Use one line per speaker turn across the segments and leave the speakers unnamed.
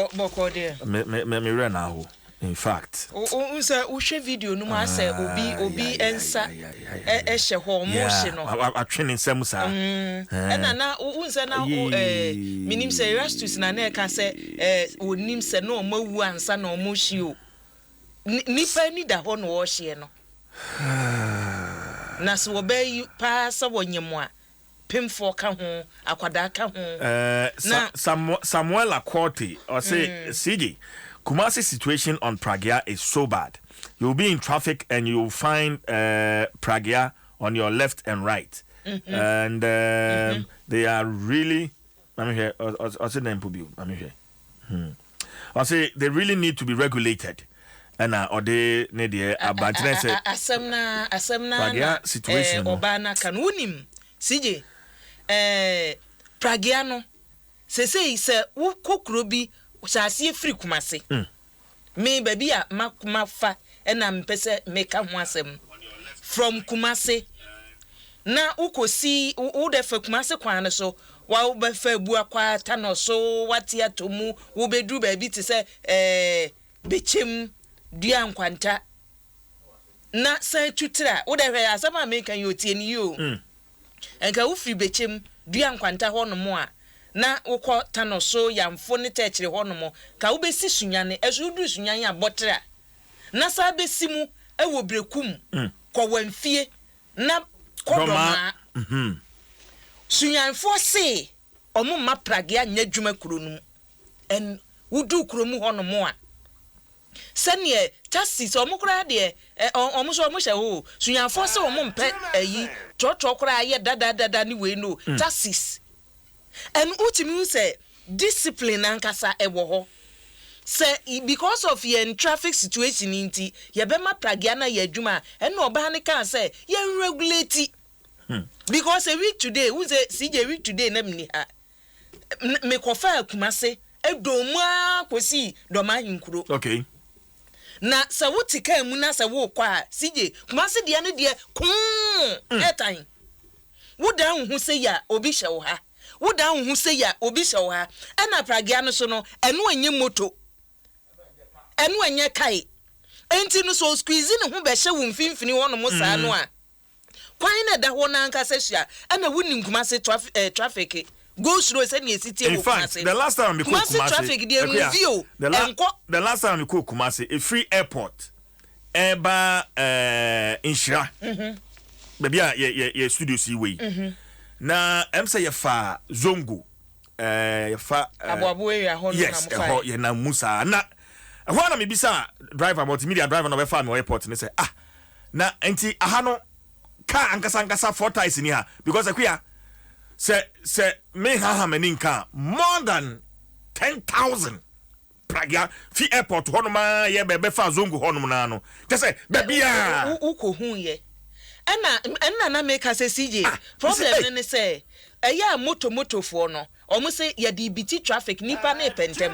Bɔkɔɔ deɛ.
Me me me me werɛ na aho in fact.
Wo wo sɛ wohwɛ video no mu asɛ obi obi nsa ɛhyɛ hɔ ɔmo hye no.
Yeah, atwe ne nsam saa.
Ɛna na wo sɛ na wo ɛɛ menim sɛ Erastus na na ɛka sɛ ɛɛ onim sɛ na ɔmo awu ansa na ɔmo hye o. Nipa ani da hɔ na ɔrehyeɛ no. Na sɛ wɔbɛyi paa sɛ wɔnyem a, pemfoɔ ka ho, akwadaa ka ho. Na.
Samuela Korte ɔse CJ, Kumasi situation on Pragya is so bad. You'll be in traffic and you'll find Pragya on your left and right and they are really ma me hwɛ ɔse dɛn mpo bio ma me hwɛ hmm ɔse they really need to be regulated ɛna ɔde ne deɛ aba nti na sɛ
Asɛm na asɛm na
Pragya
na
situation no.
Ɔbaa no aka no wonim CJ, Pragya no sesei sɛ wokɔ kuro bi hyɛ aseɛ firi Kumase, me baabi a ma mafa ɛna mepɛ sɛ meka ho asɛm, from Kumase na wokɔsi wo dɛ fa Kumase kwan no so, wa wobɛfa Abuakwa Tanɔ so, wate atɔ mu, wobɛduru baabi te sɛ Bɛkyɛm, Dua Nkwanta na san tu tra. Wo dɛ hwɛ asɛm a meka yi o, tie no yie o. Nka wofiri Bɛkyɛm, Dua Nkwanta hɔnom a, na wokɔ Tanɔ so, Yamfo ne Tɛkyere hɔnom, ka wobɛsi Sunyani. Ɛso woduru Sunyani a, bɔ tra na san bɛsi mu wɔ Berekum, kɔ Wamfie na kɔ
Dɔmaa.
Dɔmaa. Sunyanfoɔ se wɔn mma pragea nyɛ adwuma kuro no mu. And woduu kuro mu hɔnom a, sɛdeɛ taxis, wɔn koraa deɛ, ɛ, wɔn nso wɔn hyɛ hɔ o. Sunyanfoɔ se wɔn mpɛ ayi, trɔtrɔ koraa yɛ dadadada ne wei no o, taxis. And wotumi hu sɛ discipline ankasa ɛwɔ hɔ. Sɛ because of yɛn traffic situation nti, yɛbɛma pragea no ayɛ adwuma a, ɛnna ɔbaa no kaa sɛ yɛn regulate. Because a week today, wohu sɛ CJ, week today na menni ha. Mekɔfaa Kumase dɔn mu ara kɔsii Dɔm Ahenkuro. Na sɛ wote kaa mu na sɛ worekɔ a, CJ, Kumase deɛ no deɛ koo ɛtan. Wodan wo ho sei a, obi hyɛ wo ha. Wodan wo ho sei a, obi hyɛ wo ha. Ɛna pragea no so no, ɛno ɛnyɛ moto. Ɛno ɛnyɛ kae. Enti no sɛ ɔsqueeze ne ho bɛhyɛ wo mfimfini hɔnom saa no a, kwan na ɛda hɔ no ankasa sua. Ɛna wonim Kumase traffic go slow sɛnea ɛsi tie
In
wɔ
fact,
Kumase.
the last time mekɔɔ
Kumase
Kumasi,
traffic deɛ
Akua,
movie o,
the la
ɛnkɔ.
the last time mekɔɔ Kumasi, ɛfiri airport ɛreba Nhyira, baabi a yɛ yɛ yɛ studios yi wɔ yi, na ɛm sɛ yɛfa Zongo, yɛfa
Aboabo area hɔ no na
yes,
mo fae.
Ɛhɔ yɛnam mu saa na ɛhɔ a na mebisa driver, multimedia driver na ɔbɛfaa me wɔ airport ne sɛ, ah, na nti aha no car ankasa ankasa four tyres ni ha, because Akuya, sɛ me haha m'ani nka a, more than 10,000 pragya fi airport hɔnom a yɛ bɛbɛfa Zongo hɔnom naa no kyɛ sɛ baabi a
Wokɔ hu yɛ ɛna ɛna na meka sɛ CJ
Ah,
problem
hey.
no ne sɛ ɛyɛ a moto motofoɔ no ɔmo sɛ yɛde biti traffic, nipa ne pɛntɛm,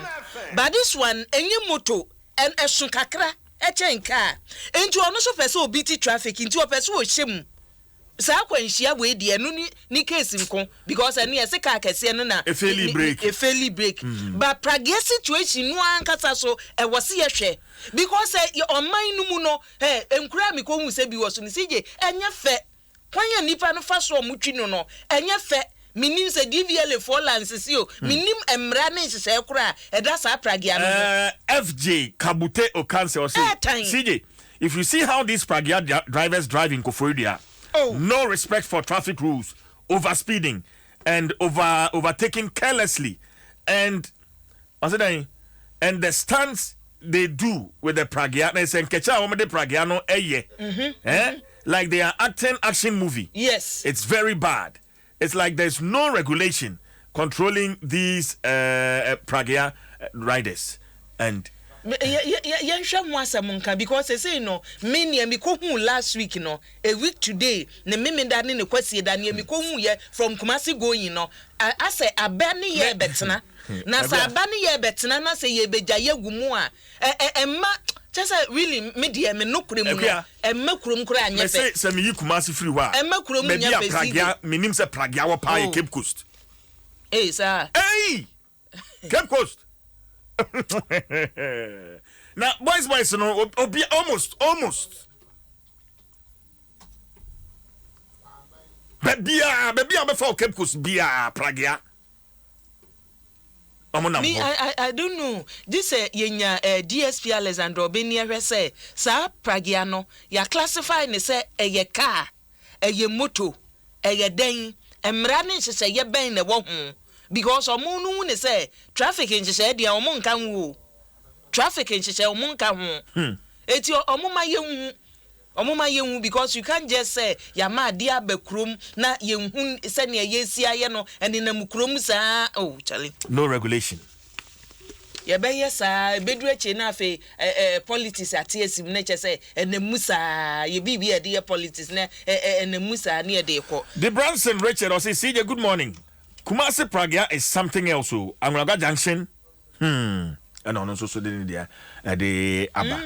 but this one ɛnyɛ moto, ɛso kakra ɛkyɛn car, nti ɔno nso pɛ sɛ obi ti traffic, nti ɔpɛ sɛ ɔhyɛ mu saa akwanhyia wei deɛ, ɛno ne case nko, because ɛno yɛsɛ car kɛseɛ no na
Efaili brake.
Efaili brake, but pragea situation no ankasa so ɛwɔ se yɛhwɛ, because ɛ ɔman no mu no, ɛ nkura a mekɔhu sɛ bi wɔ so no, CJ, ɛnyɛ fɛ. Kwan a nipa no fa so a ɔmo twi no, ɛnyɛ fɛ. Menim sɛ DVLA foɔ lansese o, menim mmara ne nhyehyɛe koraa a ɛda saa pragea no ho.
FJ Kabute Okanse ɔse,
Ɛɛtan.
CJ, if you see how these pragea drivers drive in Koforidua,
Oh.
no respect for traffic rules, over speeding and over overtaking carelessly and ɔse dɛn, and the stunts they do with the pragea, na ɛsɛ nkɛkyɛ a wɔde pragea no ɛyɛ, like they are acting action movie. It's very bad. It's like there's no regulation controlling these pragea riders and
Yɛnhwɛ ho asɛm nka, because sesei no me nea mekɔhuu last week no, a week today ne memeda ne ne kwasie da, nea mekɔhuu yɛ from Kumasi going no, asɛ abɛ ne yɛ bɛtena na sɛ aba ne yɛ bɛtena na sɛ yɛbɛgya yɛgu mu a, ɛmma kyɛ sɛ really me deɛ me nokorɛ mu no
Akua,
ɛmma kurom koraa nyɛ
mese
fɛ.
Sɛ meyi Kumasi firi hɔ a,
Ɛmma kurom
baabi
nyɛ
a
fɛ.
Pragea
CJ.
Menim sɛ pragea wɔ paa yɛ
Oh.
Cape Coast.
Ee, saa.
Ei, Cape Coast. Na boys boys no obi almost almost. Baabiaa baabi a wobɛfa wɔ Cape Coast biaa pragea. Ɔmo nam
Me
hɔ.
I I I don't know gye sɛ yɛnya eh, DSP Alexander Obeng ahwɛ sɛ saa pragea no yɛ classify no sɛ ɛyɛ car, ɛyɛ moto, ɛyɛ dɛn, mmara ne nhyehyɛeɛ bɛn na ɛwɔ ho because ɔmo no hu no sɛ traffic nhyehyɛeɛ deɛ ɔmo nka ho o, traffic nhyehyɛeɛ ɔmo nka ho, eti ɔmo ma yɛnhu. Ɔmo ma yɛnhu because you can't just sɛ yɛama adeɛ aba kurom na yɛnhu sɛnea yɛsi ayɛ no ɛnenam kurom saa oh charlie.
No regulation.
Yɛbɛyɛ saa ɛbɛduru akyire na afei ɛ ɛ politics ate asi mu na kyerɛ sɛ ɛnam mu saa yɛ biribi a yɛde yɛ politics na ɛ ɛ ɛnam mu saa na yɛde rekɔ.
De Branson Richard ɔse CJ good morning Kumasi pragea is something else o Anwulagwa junction Hmm, ɛna ɔno nso so de ne deɛ ɛde aba.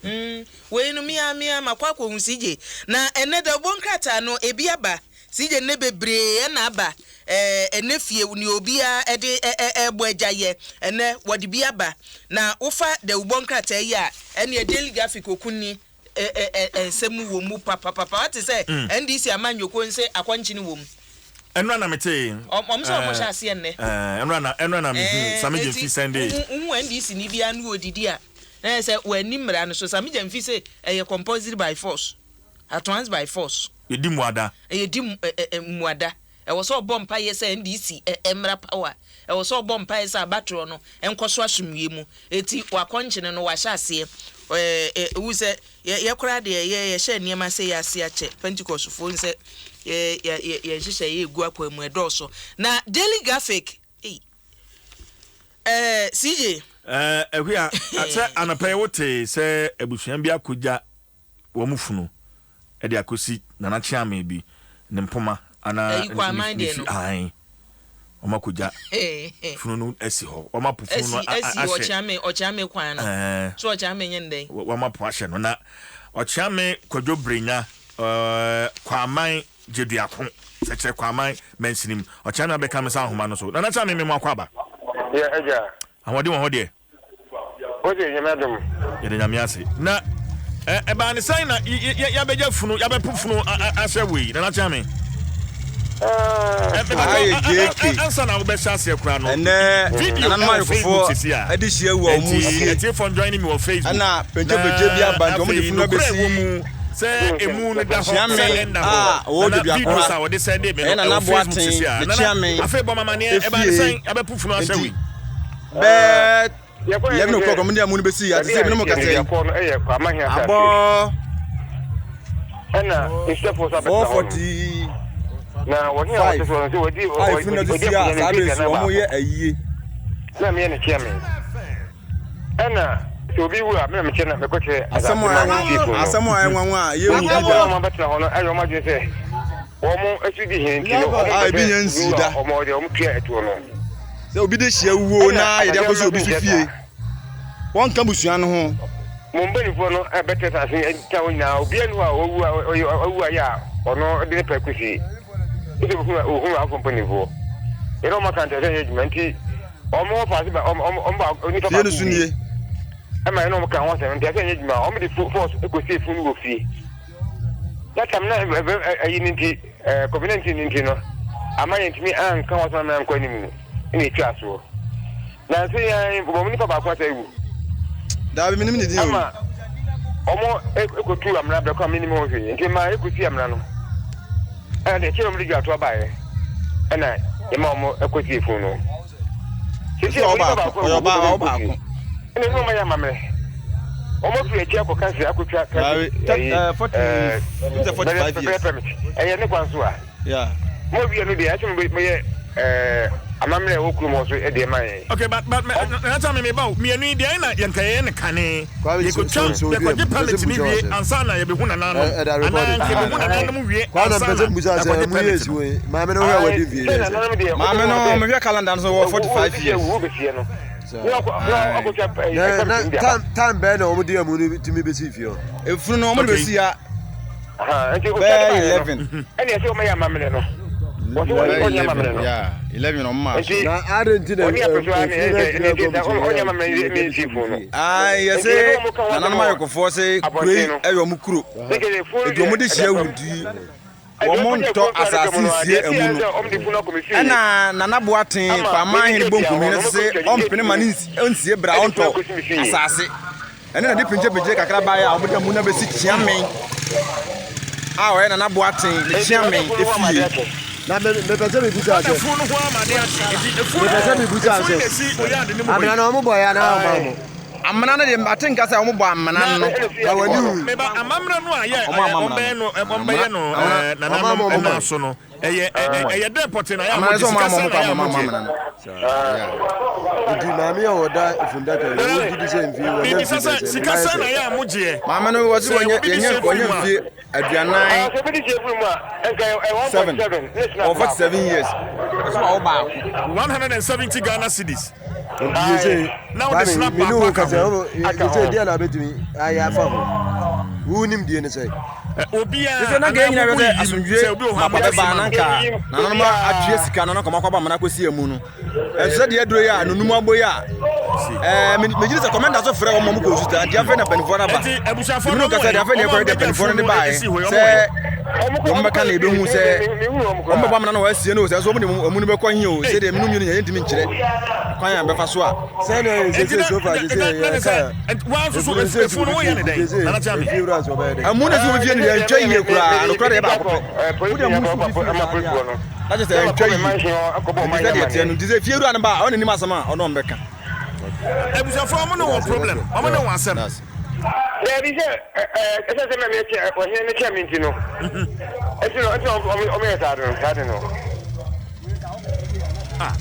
Mm, mm, wei no me ara me ara makɔ akɔhu CJ. Na ɛnɛ dawubɔ nkrataa no ebi aba. CJ nnɛ bebree ɛna aba. Ɛɛ ɛnɛ fie nea obiara ɛde ɛ ɛ ɛbɔ agya yɛ ɛnɛ wɔde bi aba. Na wofa dawubɔ nkrataa yi a ɛneɛ Daily Graphic okunni ɛ ɛ nsɛm wɔ mu papapapa. Wate sɛ NDC amanyɔkuo nse akɔnkyene wɔ mu.
Ɛnora na metee.
Wɔn sɛ wɔn hyɛ aseɛ nnɛ.
Ɛnora na ɛnora na mehu Sami Gyamfi sɛndee.
Eti wohu NDC ni biara ne wɔdidi a na yɛ sɛ wɔanni mmara no so. Sami Gyamfi se ɛyɛ compulsory by force, at once by force.
Yɛdi mmuada.
Yɛdi mmuada. Ɛwɔ sɛ ɔbɔ mpaeɛ sɛ NDC mmra power. Ɛwɔ sɛ ɔbɔ mpaeɛ sɛ abatoɔ no nkɔ so asomdwoeɛ mu. Eti wakɔnkyene no wahyɛ aseɛ. Ɛɛ wohu sɛ yɛ yɛ koraa deɛ yɛ yɛhyɛ nneɛma sei ase akyɛ. Pentecostfoɔ hu sɛ yɛ yɛ yɛ yɛn nhyehyɛeɛ ɛgu akwan mu ɛdɔɔso. Na Daily Graphic ei ɛɛ CJ.
Ɛɛ Akua, sɛ anɔpa yi wotee sɛ abusua bi akɔgya wɔn funu de akɔsi Nana Kyeame bi ne mpoma anaa
Ayi Kwaman
ne
deɛ
fi
no.
ae wɔn akɔgya funu no asi hɔ wɔn apo funu no
Asi asi
ahyɛ
Ɔkyeame Ɔkyeame kwan no
ɛɛ
so Ɔkyeame nyɛ no dɛn?
wɔn apo ahyɛ no na Ɔkyeame Kwadwo Brenya ɛɛ Kwaman Gyeduako sɛkyerɛ Kwaman mansinim Ɔkyeame abɛka me sa ahoma no so Nana Kyeame me mo akɔ aba.
Yɛ agya.
Ahoɔden wɔ hɔ deɛ.
Wode Nyame adom.
Yɛda Nyame ase. Na ɛbaa ne sɛn na yɛabɛgya funu, yɛabɛpo funu ahyɛ wei, Nana Kyeame?
Ayɛ JK.
Ansa na wobɛhyɛ aseɛ koraa no,
Ɛnɛ
video
nananom
ɛwɔ Facebook
ayɔkofoɔ
sisi a.
de hyia wu a wɔn
Enti
sie.
atiefoɔ njoin me wɔ Facebook.
Ɛna pɛnkyɛpɛnkyɛ bi aba nti wɔn de
afei
funu
nokorɛ
abɛsi
ɛwɔ mu sɛ emu no da hɔ
Kyeame
sɛ ɛnda hɔ.
a ɔwɔ
Nana
Dwabiakora
videos a wɔde sɛndee me no
ɛyɛ Nana
ɛwɔ Facebook
Boateng
sisi a.
ne
Nana,
Kyeame
afei bɔ me amaneɛ, ɛbaa ne
efie.
sɛn yɛabɛpo funu ahyɛ
Enti
wei?
bɛɛ 11 o'clock ɔmo de amu no bɛsi ate sɛ ebinom kasa yi abɔ 4:45 a efunu no te si a saa bere so ɔmo yɛ ayie. Asɛm a ɛnwanwa asɛm a ɛnwanwa a yɛnhu bi da a ebi nya nsii da. Sɛ obi de hyia wuo na yɛde akɔsi obi so fie, wɔnka abusua no ho.
Mo mpanimfoɔ no bɛtena asase no ta hɔ nyinaa, obiara nni hɔ a wawu a ɔyɛ wawu ayɛ a ɔno de ne pɛ kɔsi. Wosɛ ohunu ohunu afɔ mpanimfoɔ. Yɛne wɔn aka ntam sɛ ɛnyɛ adwuma nti wɔn hɔ faase ba wɔn wɔn ba nipa
Fie no
baako
so
wie.
nie.
Ɛma yɛne wɔn ka ho asɛm nti ɛsɛ ɛnyɛ adwuma wɔn de force kɔsi efunu no wɔ fie. That time na ɛyi no nti Covid 19 no nti no ama yɛntumi anka ho asɛm ama ankɔ anim no na etwaa soɔ. Nanso yɛn wɔn nipa baako asa awu.
Daabi menim ne din o.
Ama wɔn ekotu amena brɛ kɔ a menim ho hwee nti ma ekosi amena no. Ɛna deɛ kyerɛ wɔn de dwatoa baeɛ ɛna yɛma wɔn ekosi efunu no. Sisi
Ɔyɛ
wɔn nipa
ɔbaako,
baako
ɔyɛ
awu
ɔbaa,
wɔn
ɔbaako.
ekosi. Ɛna ɛnu wɔn ayɛ amammerɛ. Wɔn afiri akyi akɔ kansi akotwa kansi ɛyi ɛɛ bɛrɛ permit ɛyɛ ne kwan so a. Mo wie no deɛ ɛsɛ mo yɛ ɛɛ amammerɛ ɛwɔ kurom hɔ so ɛdeɛ ma yɛn.
Okay, but but na ta me me ba o mmienu yi deɛ na yɛn ka yɛn ne kane yɛkɔtwa yɛkɔgye permit ni wie ansa na yɛbɛhu nananom anaa nka yɛbɛhu nananom wie ansa na yɛakɔgye permit no.
Maame no hwɛ wadi mfie dɛ sɛ.
Maame no mehwɛ calendar no so wɔ 45 years.
Na time bɛn na wɔn de amu no tumi bɛsi fie hɔ.
Efunu no wɔn de bɛsi ya bɛyɛ 11.
Ɛna ɛsɛ wɔn yɛ amammerɛ no. Wɔse ɔnyɛ amammerɛ no.
Yeah, 11 ɔmo maa so.
Na adɛn nti na efunu no antumi ankɔ mmusua a yɛde si obi fie?
Ae, yɛse nananom ayɔkofoɔ se kuro yi ɛyɛ ɔmo kuro, enti ɔmo de hyia awudie. Wɔn ntɔ asase nsie amu no. Ɛna Nana Boateng Kwaaman Hene Bonkumhene se ɔmpene ma no nsie bere a ɔntɔ asase. Ɛno na ɛde pinkyepinkye kakra baeɛ a wɔde amu no abɛsi Kyeame a ɔyɛ Nana Boateng ne Kyeame efie.
Na me mepɛ sɛ mebisa sɛ mepɛ sɛ mebisa sɛ amena no wɔn bɔeɛ anaa wɔn ammɔ?
Amena no deɛ mate nka sɛ wɔn bɔ amena no.
Na w'ani wu.
Meba amammerɛ no a yɛ
Wɔn ama
wɔn bɛyɛ no wɔn bɛyɛ no
Amena.
nananom
Wɔn ama
ɛna
wɔn.
so no ɛyɛ ɛyɛ dɛ pɔtee na yɛ a
Amena
wɔgye
sɛ wɔn
sika
ama
sɛn
wɔn
na
kɔ
yɛ a
ama wɔn
wɔgye.
amena no. Yeah.
Nti maame a ɔda fundaka yi, wogye di sɛ mfie wɔnya
Mebisa
mfie
sɛ
bɛyɛ sɛ ne
sika
mma yɛ
sɛn na
sɛ?
yɛ a mogyeɛ
Maame no wɔsi
sɛ
wɔnyɛ
obi de
yɛnyɛ
hyɛ firi
wɔnyɛ
mu a.
mfie aduanan seven ɔwɔ 47 years ɔsɛ wawo baako.
170 Ghana cedis.
Nti sese
Na wode
Kwame
snap
me ne
baako
wo
aka
kasa
ho.
sese deɛ na abɛtumi ayɛ afa ho wo nim die ne sɛ
Obiara
Sese na nka yɛn
anaa
nyinaa hwɛ
wobu
sɛ
yiyim
asomdwie
sɛ obi wɔ hɔ a
mapa
mode
bɛba
soma
na
no.
nka nananom atua sika no na nka wɔakɔbɔ amena akɔsi amu no. Ɛnso sɛ deɛ aduro yi a nonum abɔ yi a ɛɛ megye di sɛ kɔmɛnda so frɛ wɔn ma wɔkɔ osu ta nti afei na mpanimfoɔ no aba.
Enti abusuafoɔ
Ebinom
no
ka
wɔn
sɛ deɛ afei na
wɔn a
yɛkɔyɛ deɛ
wɔbɛgya
mpanimfoɔ no
funu
de
no
baeɛ
esi hɔ yi wɔn
sɛ
wɔ he?
wɔn bɛka na yɛbɛhu sɛ wɔn bɛbɔ amena na wɔasie no o sɛ nso wɔn de amu no bɛkɔ he o sɛ deɛ menu mmienu nyɛ yɛntumi nkyerɛ kwan a bɛfa so a.
Sɛnea yɛ
Enti
sese
na
so far
na
sese
na na
yɛ
sɛ
ka
wɔn nso so
efunu sɛ
efunu no wɔyɛ ne dɛn
sese
Nana Kyame?
efie wura sɛ ɔbɛyɛ dɛ.
Amu no si obi fie no deɛ ɛntwa yie koraa nokorɛ deɛ baako pɛ wode amu si obi fie saa deɛ a na kyerɛ sɛ ɛntwa yie nti sɛdeɛ ɛteɛ no nti sɛ fie wura no ba a ɔne nim asɛm a ɔne ɔmo bɛka.
Abusuafoɔ wɔn ne wɔn problem wɔn ne wɔn asɛm.
Daabi sɛ ɛsɛ sɛ mɛmɛ kyɛ ɔhene no kyɛ me nti no ɛti no ɛti na ɔmo yɛ saa de no saa de no.
Ah.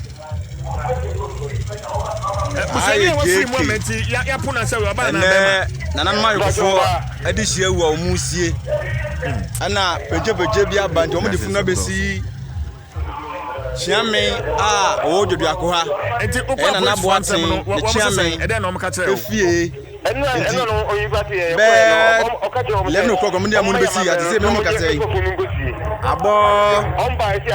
Busuani a wafiri mu ama nti yɛapo no sɛ ɔbaa anaa bɛrima.
Ɛnɛ nananom ayɔkofoɔ de hyia awu a wɔn sie ɛna pɛgyɛpɛgyɛ bi aba nti wɔn de funu abɛsi Kyeame a ɔwɔ Dwoduako ha.
Nti wokɔ
Ɛyɛ Nana
apolisifoɔ nsɛm
Boateng
no
ne
wɔn sɛ
Kyeame
sɛn ɛdɛn na wɔn ka kyerɛ wo?
efie. Nti bɛyɛ 11 o'clock wɔn de amu no bɛsi ha te sɛ mene mo kasa yi abɔ 4:45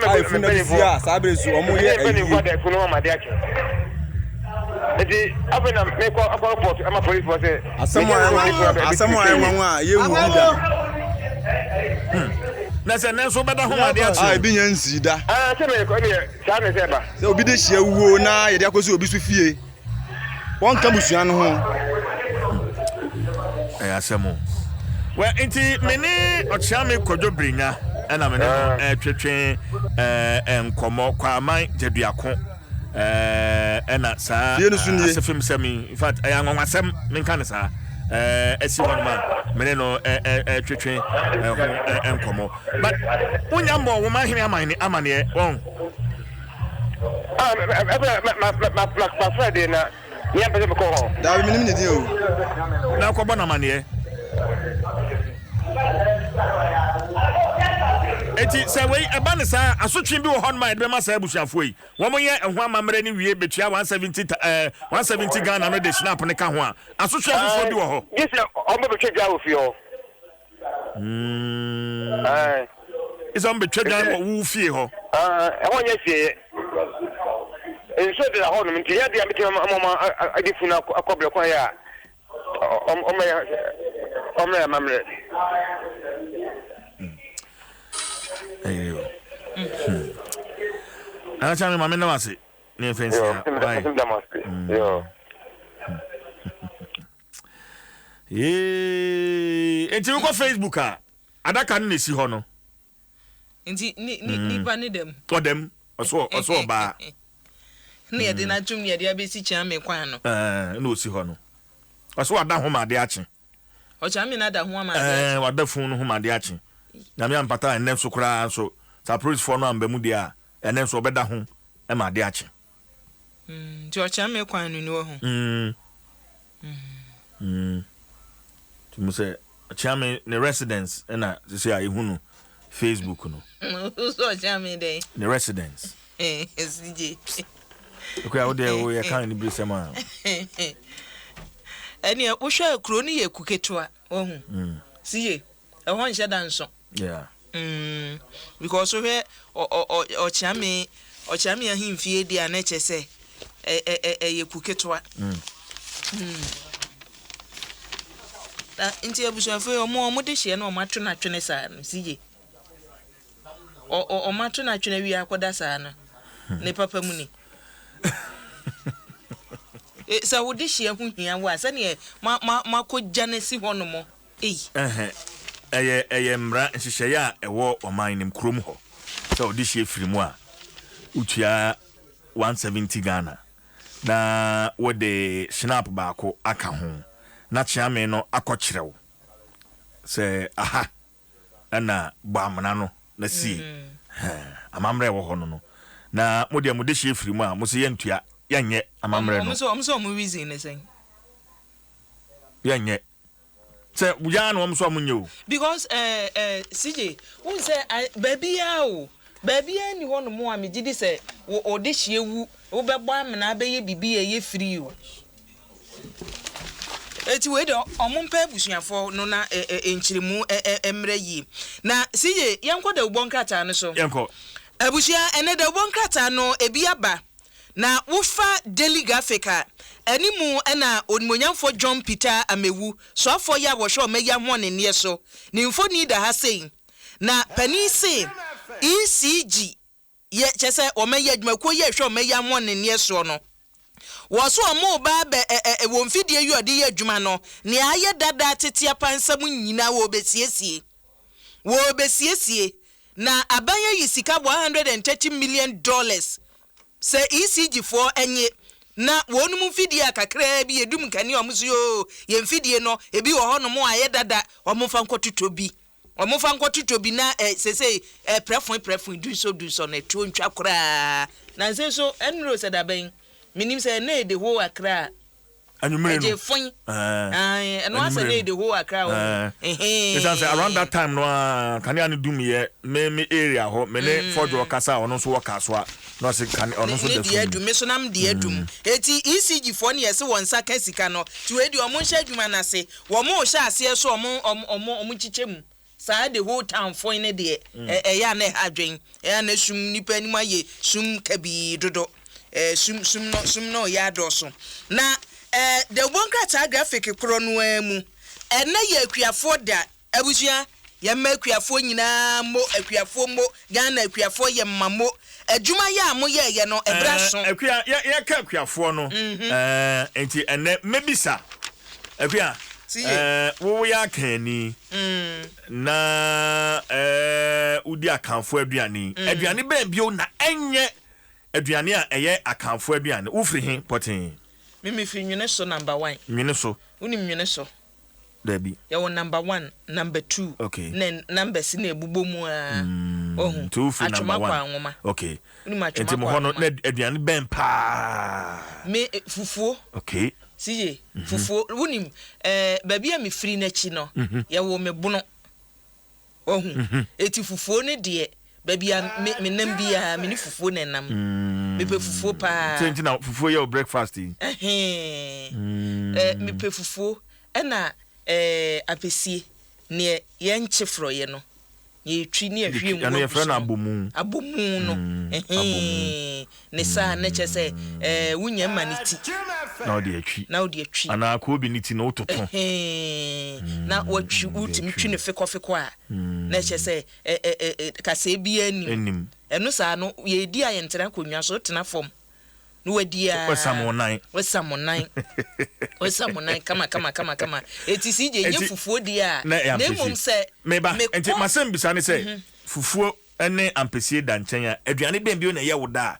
a efunu no abɛsi a saa bere so wɔn yɛ ayie. Asɛm a ɛyɛ nwanwa asɛm a ɛyɛ nwanwa a yɛnhu bi da.
Hmm. Na sɛ nnɛ nso wobɛda ho ma ade akye.
A ebi nya nsii da. Sɛ obi de hyia wuo na yɛde akɔsi obi so fie. Wɔnka busua no ho.
Ɛyɛ asɛm o. Wɛ nti me ne Ɔkyeame Kwadwo Brenya ɛna me ne no ɛretwetwe ɛɛ nkɔmmɔ Kwaman Gyaduako ɛɛ ɛna saa
Fie no so nie.
asefem sɛm yi in fact ɛyɛ anwanwasɛm menka ne saa ɛɛ ɛsi hɔnom a me ne no ɛɛ ɛretwetwe ɛho ɛɛ nkɔmmɔ but wonya mmɔɔ wo man hene amanneɛ amaneɛ wɔn.
Ah, mafrɛ deɛ na mea mpɛ sɛ mekɔ hɔ.
Daabi, menim ne din o.
Na kɔbɔ no amaneɛ. Eti sɛ wei ɛba ne saa asotwe bi wɔ hɔ nom a yɛde bɛma saa abusuafoɔ yi. Wɔn yɛ ɛho amammerɛ no wie bɛtua 170 ɛɛ 170 Ghana no de snap no ka ho a, asotwe afoforɔ bi wɔ hɔ.
Gye sɛ wɔn bɛtwa dwa wɔ fie hɔ.
Mm. Sɛ wɔn bɛtwa dwan wɔ wo fie hɔ.
Ɛhɔ nyɛ fie. Nsuo deda hɔ nom nti nyɛ deɛ bɛtumi ama ɔma ade funu akɔ berɛ kwan yɛ a ɔmɛyɛ amammerɛ.
Ɛyɛ o. Nana Kyame ma me nam ase ne mfɛnsi ha. Why? Yee. Enti wokɔ Facebook a, adaka no na esi hɔ no.
Nti ni ni mm. nipa ne dɛm.
Ɔdɛm ɔso ɔso ɔbaa.
Ne yɛde mm. n'atum ne yɛde abɛsi Kyeame kwan no.
Ɛɛ na osi hɔ no. Ɔso wada ho ma ade akye.
Ɔkyeame na ada ho ama ade akye.
Ɛɛ wada fun no ho ma ade akye. Nyame ampata ɛnɛ nso koraa nso sɛ apolisifoɔ no amba mu deɛ a ɛnɛ nso ɔbɛda ho ma ade akye.
Mm, nti ɔkyɛn me kwan no ni wɔ ho.
Mm. Mm. Nti mo sɛ ɔkyɛn me ne residence ɛna sisi a ehu no Facebook no.
So ɔkyɛn me dɛn?
Ne residence.
CJ.
Ekura wo deɛ wo yɛ kan ne biri sɛm a.
Ɛnea wohwɛ kuro no yɛ ku ketewa wahu. Mm. CJ, ɛhɔ nhyɛ da nso.
Yeah.
Mm, because wohwɛ ɔ ɔ ɔ Ɔkyeame Ɔkyeame ahemfie deɛ a na kyerɛ sɛ ɛ ɛ ɛ ɛyɛ ku ketewa. Mm. Na nti abusuafo yi ɔmo ɔmo de hyeɛ na ɔmo ato no atwene saa no CJ. Ɔ ɔ ɔmo ato no atwene awie akɔda saa no ne papa mu ni. E, sɛ wo de hyeɛ ho hia wo a sɛdeɛ ma ma makɔgya no asi hɔ nom ei.
Ɛhɛ, ɛyɛ ɛyɛ mmara nhyehyɛeɛ a ɛwɔ ɔman no mu, kurom hɔ, sɛ wo de hyeɛ firi mu a, wotua 170 Ghana na wode Schnapp baako aka ho na kyeame no akɔkyerɛ wo sɛ aha na bɔ amena no na sie. Hɛn, amammerɛ a ɛwɔ hɔ no no. Na mo deɛ mo dehyeɛ firi mu a, mo se yɛntua, yɛnyɛ amammerɛ no.
Wɔn se wɔn reason ne sɛn?
Yɛnyɛ. Sɛ yaa na wɔn so a wɔnyɛ o.
Because eh, eh, CJ, wohu sɛ eh, baabiara o, baabiara nni hɔ nom a megye di sɛ wo, wo dehyeɛ wu, wobɛbɔ amena abɛyɛ biribi a ɛyɛ free o. Eti wei deɛ ɔmo mpɛ abusuafoɔ no na nkyeremu mmrɛ yie. Na CJ yɛnkɔ dawubɔ nkrataa no so.
Yɛnkɔ.
Abusua ɛnɛ dawubɔ nkrataa no ebi aba na wofa Daily Graphic a ɛne mu na Onimuonyamfoɔ John Peter Amewu soafoɔ yi a wɔhwɛ ɔma yi ahoɔnenneɛ so ne mfoni da ha sei na panin se ECG yɛ, kyerɛ sɛ wɔn ayi adwumakuo yi a ɛhwɛ wɔn ayi ahoɔnenneɛ soɔ no, wɔ so wɔn reba abɛ ɛ ɛ wɔn mfidie yi a wɔde yɛ adwuma no, nea ayɛ dada atete apansam nyinaa wɔrebɛsiesie. Wɔrebɛsiesie. Na aban ayi sika $130 million sɛ ECG foɔ nye na wɔnom mfidie a kakraa bi yɛdum nkanea wɔn so yoo, yɛn mfidie no ebi wɔ hɔnom a ayɛ dada wɔn mfa nkɔtotɔ bi. Wɔmfa nkɔtotɔ bi na ɛ seesei ɛ prɛfoe prɛfoe dunsɔ dunsɔ no ɛtoɔ ntwa koraa. Nansa yi nso ɛnnuro sɛ dabɛn menim sɛ ɛnɛ yɛ the whole Accra
Anwummere no.
ɛgye foe
Ɛɛ.
Ae ɛno ara sɛ ɛnɛ
Anwummere
yɛ the whole Accra
no.
o
Ɛɛ. Ɛsiane sɛ around
hehee.
that time no ara kanea no dum yɛ me me area hɔ me ne Fɔdwo ɔkasa a ɔno nso wɔ Kasoa na ɔse kane ɔno
Ne
nso
ne
da
deɛ
sum
adum
mu.
me so na me deɛ adum eti ECG foɔ no yɛse wɔn nsa ka sika no nti wei deɛ wɔn nhyɛ adwuma no ase Wɔn rehyɛ aseɛ so wɔn wɔn wɔn wɔn kyekyɛ mu saa the whole town foin no deɛ ɛ ɛyɛ a na ɛha adwen ɛyɛ a na sum nipa anim ayɛ sum kabii dodo ɛɛ sum sum no sum no reyɛ adɔɔso na ɛɛ dawubɔ nkrataa graphic korɔ no ara mu ɛnɛ yɛ akuafoɔ da abusua yɛn mma akuafoɔ nyinaa mo akuafoɔ mo Ghana akuafoɔ yɛ mma mo adwuma yɛ a mo yɛɛyɛ no ɛberɛ aso.
Ɛɛ Akua, yɛ yɛka akuafoɔ no ɛɛ nti ɛnɛ mɛbisa Akua, ɛɛ wo woyɛ Akanni na ɛɛ wodi Akanfoɔ aduane yi, aduane bɛn bio na ɛnyɛ aduane a ɛyɛ Akanfoɔ aduane? Wofiri he pɔtee?
Me mefiri Nwene so number one.
Nwene so.
Wonim Nwene so?
Dabi.
Yɛwɔ number one, number two,
Okay.
na numbers na ɛbobɔ mu ara. Wahu?
Nti wofiri number
Atwoma
one.
kɔ Anwoma.
Okay.
Wonim Atwoma
Nti mo
kɔ
hɔ no,
Anwoma?
na aduane bɛn paa?
Me, eh, fufuo.
Okay.
CJ, fufuo. Wonim, eh, baabi a mefiri no akyi no, yɛwoo me Bono. Wahu? Eti fufuo no deɛ, baabi a me, menam biara, me ne fufuo na ɛnam. Mepɛ fufuo paa.
Sɛ nti na fufuo yɛ wo breakfast yi?
Ɛhee. Eh, mepɛ fufuo, ɛna eh, apɛsie, neɛ yɛnkye frɔeɛ no. Yɛtwi ne yɛhwie ngo
Ɛno
agu
yɛfrɛ
so
no
no.
abomu.
Abomu no.
Abomu.
Ɛhee. Ne saa na kyerɛ sɛ ɛɛ wonya ma ne ti.
Na wode atwi.
Na wode atwi.
Anaa koobi ne ti no wototo.
Ɛhee. Na watwi wotumi twi no fekɔfekɔ a. Na kyerɛ sɛ ɛ ɛ ɛ kasɛɛ biara nnim.
Nnim.
Ɛno saa no yɛredi a yɛntena akonnwa so wotena fam. Na wadi ara.
Wasam wo nan.
Wasam wo nan. Wasam wo nan kama kama kama kama. Eti CJ nye fufuo deɛ a.
Na ɛyɛ
Na mmom
ampesie.
sɛ.
Meba.
Mekɔ.
Nti m'asɛm bisa ne sɛ, fufuo ne ampesie da nkyɛn a, aduane bɛn bio na ɛyɛ wo dɛ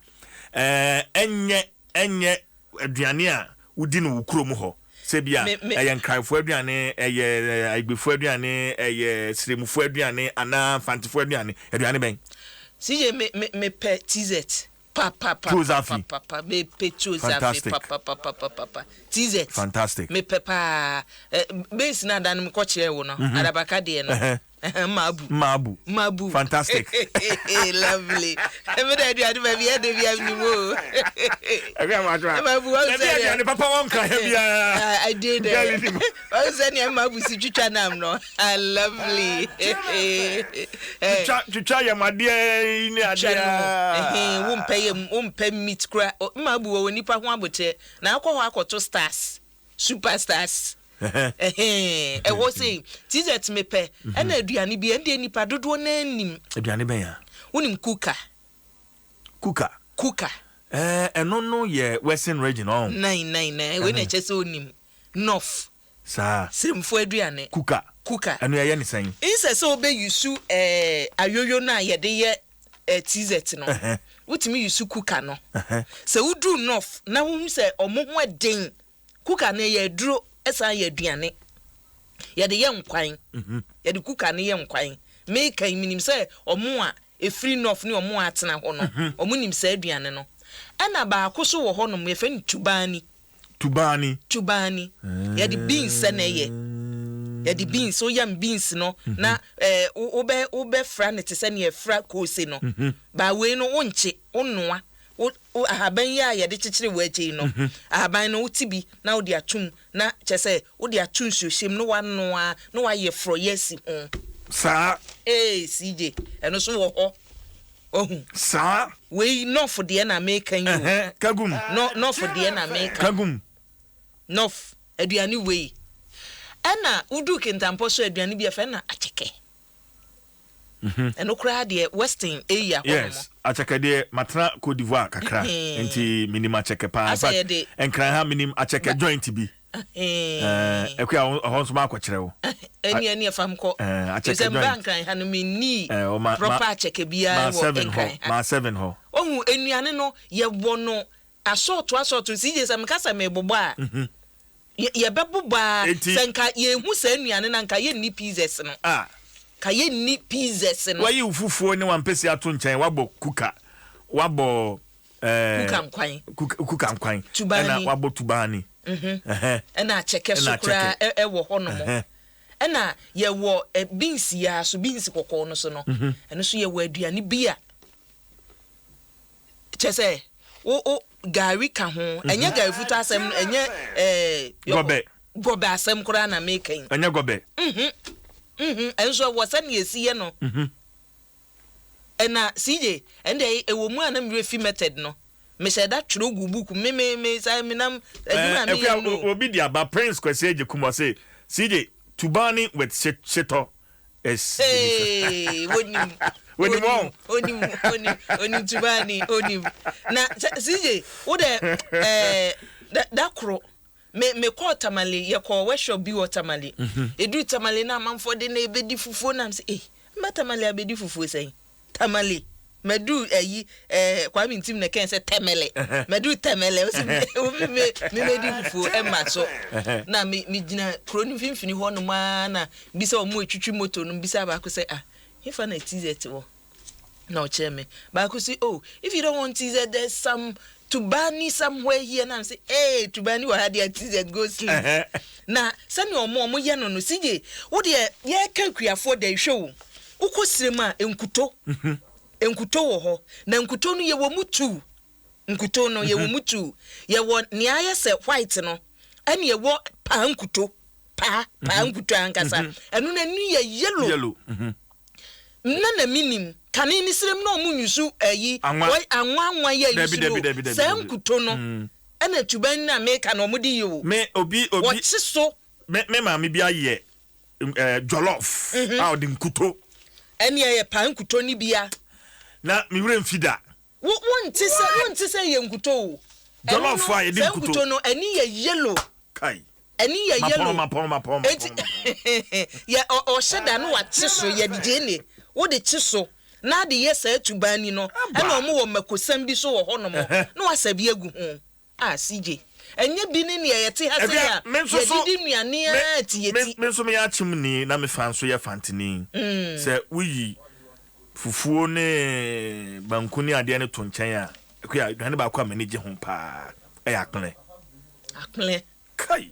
a ɛnyɛ ɛnyɛ aduane a wodi no wo kurom hɔ? Sɛ bi a ɛyɛ Nkraefoɔ aduane, ɛyɛ Aigbefoɔ aduane, ɛyɛ Sremfoɔ aduane anaa Mfantefoɔ aduane, aduane bɛn?
CJ me me mepɛ TZ.
Tuozafi.
Papapapapapa mepɛ Tuozafi
Fantastic.
papapapapapa TZ
Fantastic.
mepɛ paa eh, base no ada no mekɔ kyerɛɛ wo no adabaka deɛ no
Ɛhɛ.
Mmabu.
Mmabu.
Mmabu.
Fantastic.
Lovely. Ɛmi dɛ aduane baabi ɛde bi ɛmi mu o.
Ɛbi a ma atwa.
Mmabu wɔn sɛ
deɛ. Ɛbi aduane papa wɔn nka ha biara.
I did. Wɔn sɛ nea mmabu si twitwa nam no. Ah lovely.
Twitwa twitwa yam adeɛ ne adeɛ.
Twitwa no. Wo mpɛ yam wo mpɛ meat kura. Mmabu wɔ wɔ nipa ho abokyɛ. Na akɔ hɔ akɔto stars. Superstars ɛhee ɛhɔ sei TZ mepɛ ɛna aduane bi ɛndeɛ nipa dodoɔ naa nim.
Aduane bɛn a?
Wonim kuka?
Kuka.
Kuka.
Ɛɛ ɛno no yɛ western region ɔn.
Nine nine nine wei na ɛkyɛ sɛ onim north.
Saa.
Siremfoɔ aduane.
Kuka.
Kuka.
Ɛno yɛyɛ ne sɛn?
Nsɛ sɛ wobɛ yusu ɛɛ ayoyo no a yɛde yɛ ɛɛ TZ no wotumi yusu kuka no sɛ woduru north na wohu sɛ ɔmo ho ɛden. Kuka no ɛyɛ aduro ɛsan yɛ aduane. Yɛde yɛ nkwan. Yɛde kuka no yɛ nkwan. Meka yi menim sɛ ɔmo a ɛfiri north ne ɔmo a atena hɔ no ɔmo nim saa aduane no. Ɛna baako so wɔ hɔ nom yɛfrɛ no tubani.
Tubani.
Tubani. Yɛde beans na ɛyɛ. Yɛde beans, woyam beans no na ɛɛ wobɛ wobɛfra no te sɛ nea yɛfra koose no. But wei no wonkye, wonoa. Wo, wo ahaban yi a yɛde kyekyere w'akyi yi no, ahaban no wote bi na wode ato mu na kyerɛ sɛ wode ato nsuohyɛ mu na woanoa na woayɛ forɔeɛ asi ho.
Saa.
Ee, CJ, ɛno nso wɔ hɔ. Wahu?
Saa.
Wei North deɛ na meka yi o.
Ɛhɛn, ka gu mu.
Nɔ, North deɛ na meka.
Ka gu mu.
North, aduane wei. Ɛna woduru Kintampo so aduane bi a yɛfrɛ no akyɛkɛ. Ɛno koraa deɛ western area hɔ nom.
Yes, akyɛkɛ deɛ matena Cote d'Ivoire kakra nti menim akyɛkɛ paa. In fact, Nkran ha menim akyɛkɛ joint bi. Akua ɛhɔ nso makɔkyerɛ wo.
Ɛni ɛni ɛfa m kɔ.
Akyɛkɛ
joint.
Sɛ
mba Nkran ha no menni proper akyɛkɛ biara wɔ Nkran ha.
Maa seven hɔ.
Ohu nnuane no yɛwɔ no asɔɔto asɔɔto. CJ sɛ meka sɛ mebobɔ a. Yɛ yɛbɛbobɔ ara.
Enti.
Sɛ nka yɛnhu saa nnuane no a, nka yɛnni pizzas no.
A.
Nka yɛnni pizzas no.
Woayi wo fufuo ne w'ampesi ato nkyɛn, woabɔ kuka, woabɔ ɛɛ.
Kuka nkwan.
Kuka, kuka nkwan.
Tubani.
Ɛna woabɔ tubani.
Mhm.
Ɛhɛ.
Ɛna akyɛkɛ so
Ɛna
koraa
akyɛkɛ.
ɛ ɛwɔ hɔnom.
Ɛhɛ.
Ɛna yɛwɔ ɛ beans yi ara so, beans kɔkɔɔ no so no, ɛno nso yɛwɔ aduane bi a. Kyerɛ sɛ, wo, wo, gari ka ho. Ɛnyɛ gari futu asɛm, ɛnyɛ ɛɛ.
Gɔbɛ.
Gɔbɛ asɛm koraa na meka yi.
Ɛnyɛ gɔbɛ.
Mhm, mhm, ɛnso ɛwɔ sɛnea esi yɛ no.
Mhm.
Ɛna CJ, ɛnde ɛwɔ mu a na me werɛ fi method no. Mehyɛ da twerɛ gu book me me me saa menam adwuma a meyɛ no.
Obi de aba Prince Kwesi Agyekum ɔse CJ tubani with shitɔ is delicious.
Hey, wonim.
Wonim wɔn.
Onim, onim, onim tubani, onim. Na CJ, wo dɛ eh, da, da koro me me kɔɔ Tamale, yɛ kɔɔ workshop bi wɔ Tamale. Eduru Tamale na amanfoɔ de na ebedi fufuo na m sɛ, eh, mma Tamale abedi fufuo sɛn? Tamale, Madu ayi eh, Kwame Ntim na ɛkɛn sɛ Tɛmɛlɛ. Madu Tɛmɛlɛ, ɔsi me me me medi fufuo ɛma so. Na me me gyina kuro no mfimfini hɔ nom ara na bisa wɔn a etwitwi moto no bisa baako sɛ ah hefa na TZ wɔ? Na ɔkyerɛ me. Baako si oh if you don't want TZ there's some Tubani somewhere here na mese ee Tubani wɔ ha deɛ TZ go sleep. Na sɛnea ɔmo ɔmo yɛ no no CJ wo deɛ yɛka akuafoɔ dɛ hwɛ o wokɔ srem a nkuto nkuto wɔ hɔ na nkuto no yɛwɔ mu tuu nkuto no yɛwɔ mu tuu yɛwɔ nea ayɛ sɛ white no ɛne ɛwɔ paa nkuto paa paa nkuto ankasa ɛno no ani yɛ yellow.
Yellow.
Na na menim, kane ne serem na ɔmo nyusu ayi,
Anwa.
ɔy anwa anwa yi a
Dabi
yusu
dabi
no o,
dabi dabi
saa
dabi.
nkuto no ɛna tuban no a meka no ɔmo de yɛ o.
Me obi obi.
Wɔkye so.
Me me maame bi ayɛ eh, jollof a ɔde nkuto.
Ɛne ɛyɛ paa nkuto no bi a.
Na me werɛ mfi da.
Wo wonte sɛ wonte sɛ ɛyɛ nkuto o. Ɛno
Jollof
no
a yɛde
saa
nkuto.
nkuto no ani yɛ yellow.
Kai.
Ani yɛ
Mapɔn
yellow.
mapɔn mapɔn
Enti
mapɔn mapɔn.
yɛ ɔ ɔhyɛ da na wakye so yɛde gyeene wode kye so na ade yɛ saa tuban ni no
Aba.
ɛna ɔmo wɔ makosɛm bi so wɔ hɔ nom
Ɛhɛ.
na wasa bi agu ho. Ah CJ ɛnyɛ bi ne nea yɛte ha sei
Ɛbia
a
me nso so
yɛdidi nnuane
me
ara ti
me
yɛti.
me nso meyɛ akyemni na me fa nso yɛ fanteni. Sɛ woyi fufuo ne banku ne adeɛ no to nkyɛn a, Akua, aduane baako a m'ani gye ho paa ɛyɛ akplɛ.
Akplɛ.
Kai!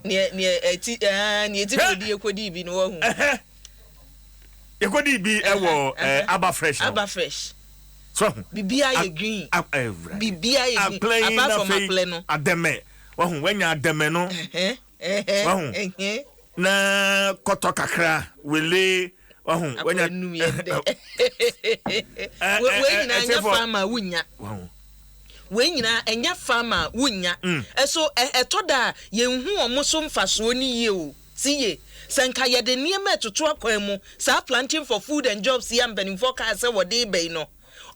Neɛ neɛ ɛti ɛɛ neɛ ɛti kodi ekodi bi no wahu.
Ɛhɛ. Yɛkɔdii bi wɔ Aba Fresh no.
Aba Fresh.
So ahu.
Biribiara yɛ green. Biribiara yɛ green. Apart from akplɛ no.
Adɛmɛ. Wahu, wanya adɛmɛ no. Wahu. Na kɔtɔ kakra, wele, wahu.
Wanya. Akplɛ num yɛ dɛ. Wei nyinaa nyɛ farm a wunya.
Wahu.
Wei nyinaa ɛnyɛ farm a wunya. Ɛso ɛtɔ da a yɛnhu wɔn so mfasoɔ no yie o. Tie! Sɛ nka yɛde nneɛma retoto akwan mu, saa Planting for Food and Jobs yi a mpanimfoɔ kaa sɛ wɔde reba yi no,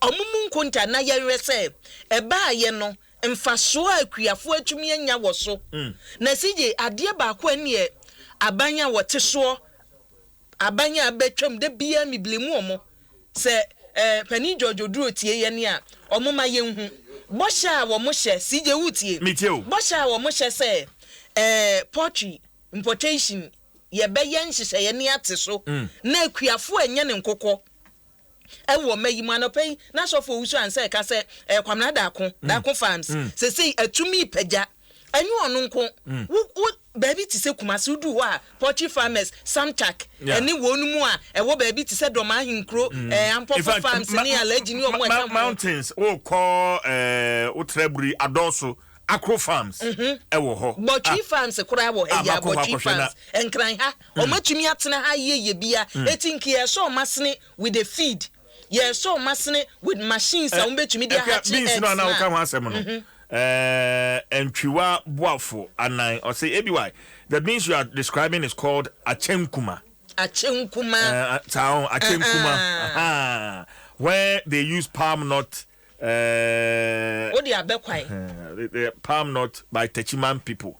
wɔn mu nkonta na yɛnhwɛ sɛ ɛbaeɛ no, mfasoɔ a akuafoɔ atumi anya wɔ so. Na CJ, adeɛ baako a ɛnneɛ aban a wɔte soɔ, aban a abɛtwam, da biara me blame wɔn, Sɛ eh, Panin George Oduro tie yɛn a, wɔn ma yɛnhu. Bɔhyɛ a wɔn hyɛ, CJ wo tie?
Metie o.
Bɔhyɛ a wɔn hyɛ sɛ eh, poultry importation, yɛbɛyɛ nhyehyɛeɛ ne ate so, na akuafoɔ ɛnyɛ ne nkokɔ ɛwɔ mma yi mu. Anɔpa yi, na Sɔfo Owusu Ansah ɛka sɛ eh, Kwamina Daako, Daako Farms, sesei atumi repagya. Ɛnyɛ ɔno nko, wo wo baabi te sɛ Kumasi woduru hɔ a poultry farmers, Samtak ɛne wɔn mu a ɛwɔ baabi te sɛ Dɔm Ahenkuro, ɛɛ Ampɔfo farms ne Alhaji ne wɔn a ɛka ho.
Mountains wokɔ ɛɛ wotra Buri Adɔɔso Akro farms ɛwɔ hɔ.
Bɔtwi farms koraa wɔ ha yi a Bɔtwi farms Nkran ha wɔn atumi atena ha yieyie bia eti nka yɛsɔ wɔn asene with the feed. Yɛresɔ wɔn asene with machines a wɔbɛtumi de ahakye
beans
eggs
no a na
no
woka
a.
ho asɛm no, eh, Antwiwa Boafo Anan, ɔse, ABY, the beans you are describing is called Akyenkuma.
Akyenkuma.
Eh, saa ho, Akyenkuma. Aha. Where they use palm nut. Eh,
Wode abɛ kwan.
Eh, palm nut by Techiman people.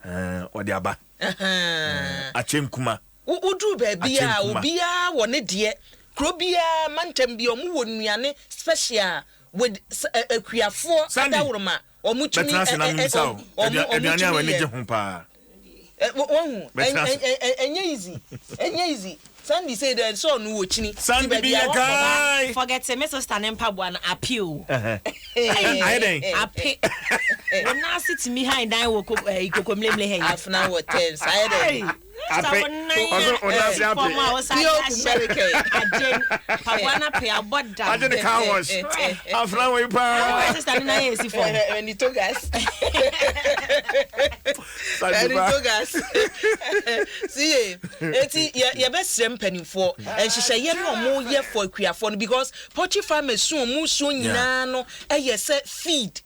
Eh, ɔde aba. Eh, Akyenkuma.
Wo woduru baabi a obiara wɔ ne deɛ. Kuro biara, mantam biara, wɔn wɔ nnuane special with akuafoɔ adaworoma wɔn tumi
Sandy, bɛtena ase na memmisa wo. Aduane a w'ani gye ho paa.
Wahu, ɛnyɛ easy, ɛnyɛ easy. Sandy sei dɛ sɛ ɔno wɔ kyini.
Sandy bi yɛ kae.
Forget me sister ne mpaboa no ape o.
Ayɛ dɛn?
Ape. Wo nan ase tumi han dan wɔ kokomlemle ha yi.
Afena wɔ terms ayɛ dɛn?
Ape. Ɔso wo nan ase ape. Agye ne car wash. Afena wɔ yi paa.
Sister ne nan yɛ esi fam.
Ɛni togas. Ɛni togas. Siye. Eti yɛ yɛbɛsrɛ mpanimfoɔ nhyehyɛeɛ no a wɔyɛ for akuafoɔ no because poultry farmers su wɔn suo nyinaa no ɛyɛ sɛ feed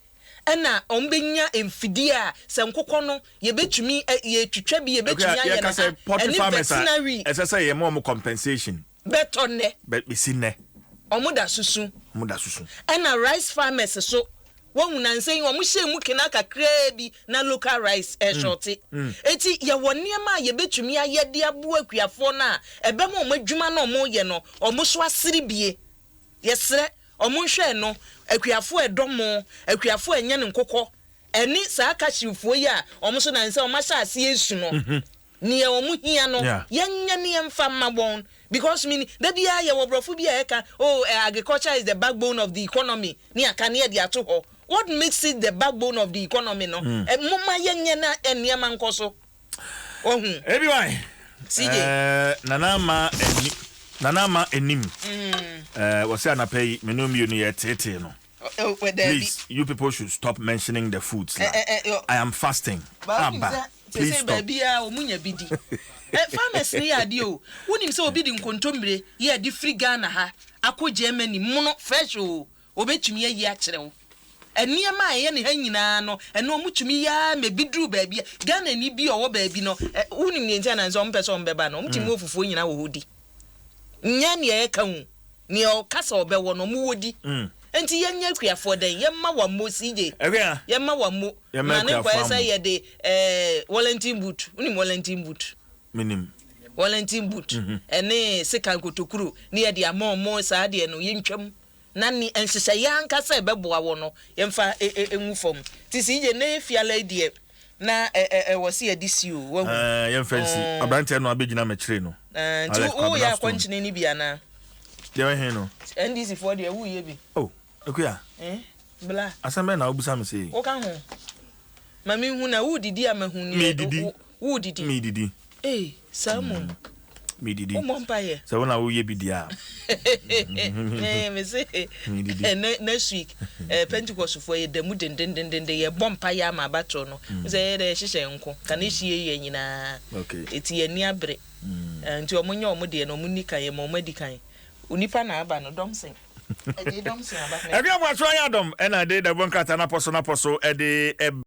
ɛna wɔn bɛnya mfidie a sɛ nkokɔ no yɛbɛtumi yɛtwitwa bi yɛbɛtumi ayɛ no ha ɛne veterinary.
Ɛsɛ sɛ yɛma wɔn compensation.
Bɛtɔ nnɛ.
Bɛsi nnɛ.
Wɔn da so su.
Wɔn da so su.
Ɛna rice farmers so Wahu nansa yi wɔn hyɛɛ mu kena kakraa bi na local rice ɛreshɔte. Enti yɛwɔ nneɛma a yɛbɛtumi ayɛ de aboa akuafoɔ no a ɛbɛma wɔn adwuma no a wɔreyɛ no wɔn so asere bie. Yɛsrɛ wɔn nhwɛ ɛno, akuafoɔ a ɛdɔ mo, akuafoɔ a ɛnyɛ no nkokɔ, ɛne saa cashew-foɔ yi a wɔn nso nansa yi wɔahyɛ aseɛ resu no. Nea wɔn hia no yɛnyɛ ne yɛnfa mma wɔn because me da biara yɛwɔ brɔfo bi a ɛka oh agriculture is the backbone of the economy ne aka ne yɛde ato hɔ what makes it the backbone of the economy no momma yɛnyɛ na nneɛma nkɔ so wahu.
ABY
CJ.
Eh, Nana ama ani Nana ama anim eh, wɔsɛ anapa yi me ne wo mmienu yɛreteetee no. Please you people should stop mentioning the foods la I am fasting aba please stop.
Baabiara wɔn nya bi di. Farmers no yɛ adeɛ o. Wonim sɛ obi de nkontommire yɛ ade firi Ghana ha akɔ Germany mono fresh o, obetumi ayi akyerɛ wo. Nneɛma a ɛyɛ ne ha nyinaa no, ɛno wɔtumi yɛ ara ma ebi duru baabi a Ghanani bi a ɔwɔ baabi no, wonim deɛ nti a nansa wɔmpɛ sɛ wɔbɛba no, wɔtumi wɔ fufuo nyinaa wɔ hɔ di. Nyɛ nea ɛka o. Nea ɔka sɛ ɔbɛwɔ no, ɔmo wɔ di. Enti yɛnyɛ akuafoɔ dɛn? Yɛmma wammo, CJ. Yɛmma wammo. Ma ne nkɔyɛ sɛ yɛde ɛɛ Wellington boot. Wonim Wellington boot?
Menim.
Wellington boot ɛne sekan kotokuro ne yɛde ama ɔmo saa deɛ no, yɛntwam. Na ne nhyehyɛeɛ ankasa a ɛbɛboa wɔ no, yɛmfa ngu fam. Nti CJ, nnɛ yɛ fiala yi deɛ, na ɛwɔ sɛ yɛde si o, wahu.
Ɛɛ, yɛmfa nsi. Aberanteɛ no abɛgyina m'akyire no.
Nti
Alex
woyɛ
Kwabena Stone.
akɔnkyene no bi anaa?
Deɛ ɛwɔ he no?
NDC foɔ deɛ woyɛ bi.
Oh, Akua.
Eh, bla.
Asɛm bɛn na wobisa me sei?
Woka ho. Ma menhu na woredidi a mahu neɛ
Meredidi.
woredidi.
Meredidi.
Ei, saa mmom.
Medidi.
Wommɔ mpaeɛ?
Sɛ wo na woyɛ bi deɛ a.
Eh, me se
Medidi.
eh, next week eh, Pentecostfoɔ yɛda mu dendendenden, yɛbɔ mpaeɛ ama abatoɔ no. Mm. Sɛ yɛyɛ dɛ yɛhyehyɛ nko, ka ne hyie yɛ nyinaa.
Okay.
Eti yɛn ani abere. Mm. Eh, nti wɔn nyɛ wɔn deɛ na wɔn ni kan, yɛma wɔn adi kan. Onipa na aba no, dɔmsen. Ɛgye dɔmsen aba.
Ɛbi aboaso ayɛ adɔm ɛna de dɛbɔ nkrataa n'apɔ so n'apɔ so ɛde ɛba.